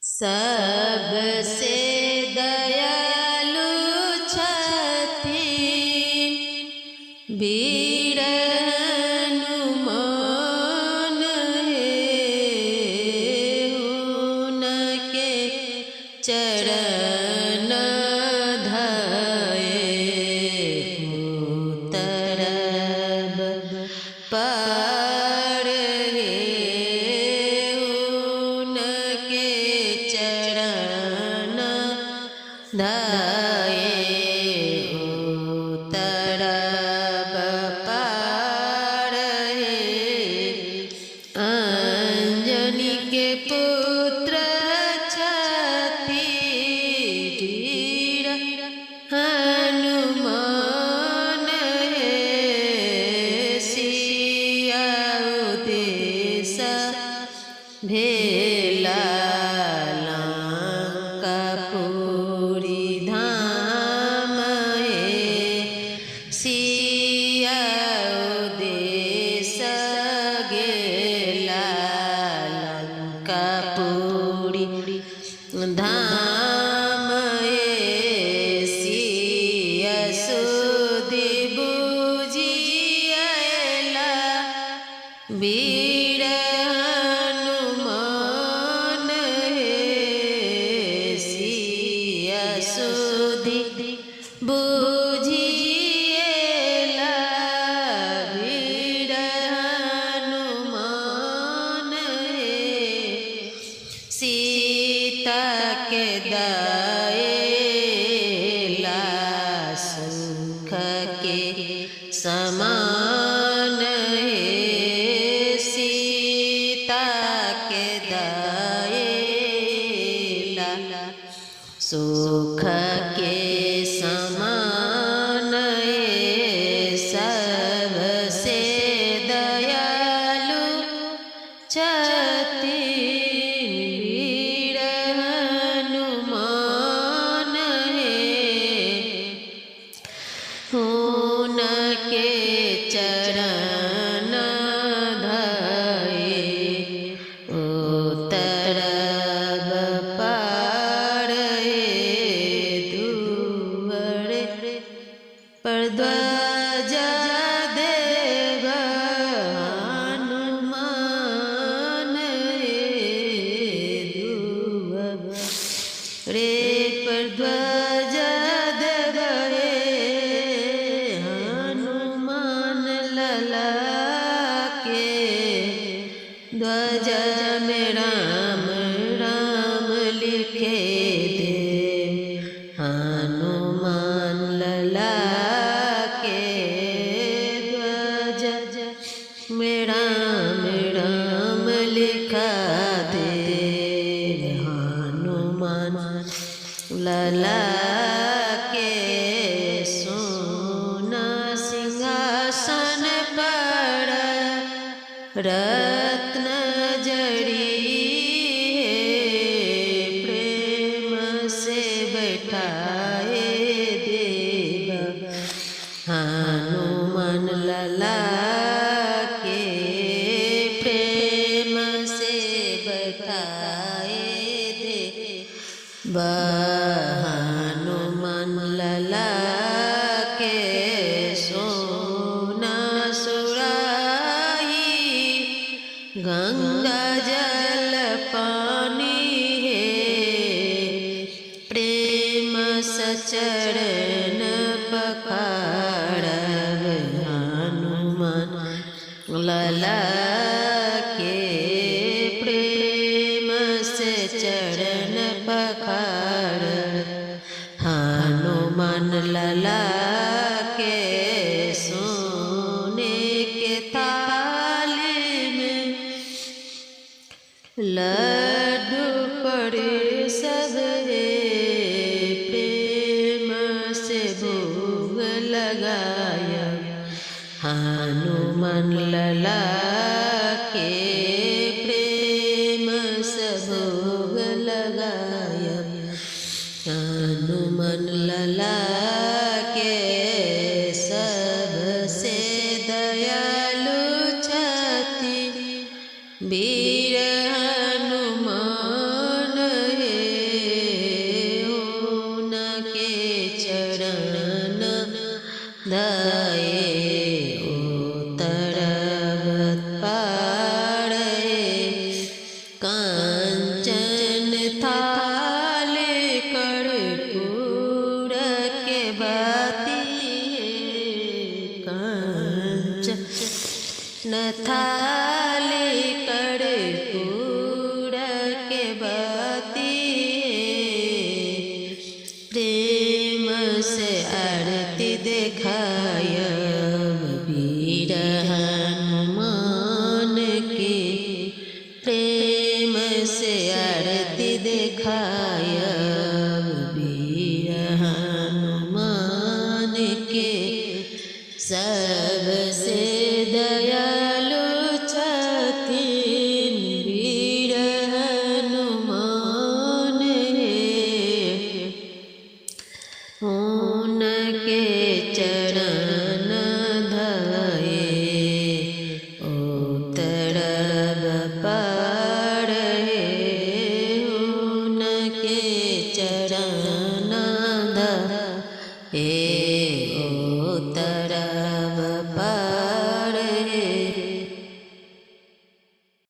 सबसे दयालु छथिन वीर हनुमान हे, हुनके चरण धये उतरब पार हे, हुनके चरण धये उतरब पार हे। अंजनी के पुत्र छथि वीर हनुमान हे, सिया उदेश भेला लंकापुरी धाम हे, सिया उदेश गेला लंकापुरी धाम हे, सिया सुधि बुझियला वीर हनुमान हे, सिया सुधि बुझियला वीर हनुमान हे, सीता के दयला सुख के समान हे, सीता के दयला सुख के समान हे, सबसे दयालु छथिन वीर हनुमान हे, हुनके चरण धये उतरब पार हे, दुअरे पर ध्वजा देव हनुमान हे, दुअरे पर ध्वजा देव हे हनुमान लला के, ध्वज में राम राम लिखे दे हनुमान लला के, ध्वज में राम राम लिखा दे हनुमान लला के। सोना सिंहासन पर रत्न जड़ी है, प्रेम से बैठाए देव हनुमान लला के, प्रेम से बैठाए देव हनुमान लला के। सोना सुराही गंगा जल पानी है, प्रेम सचरण पखारब हनुमान लला के, प्रेम से चरण पखार हनुमान लला के। सोने के थाली में लड्डू पड़े सब हे, प्रेम से भोग लगाया हनुमान लला के, प्रेम से भोग लगाया हनुमान लला के। सबसे दयालु छथि वीर हनुमान हे, बाती, प्रेम से आरती देखायब वीर हनुमान के, प्रेम से आरती देखायब वीर हनुमान के। सबसे दयालु छथिन वीर हनुमान हे, उनके चरण धये उतरब पार हे, उनके चरण धये।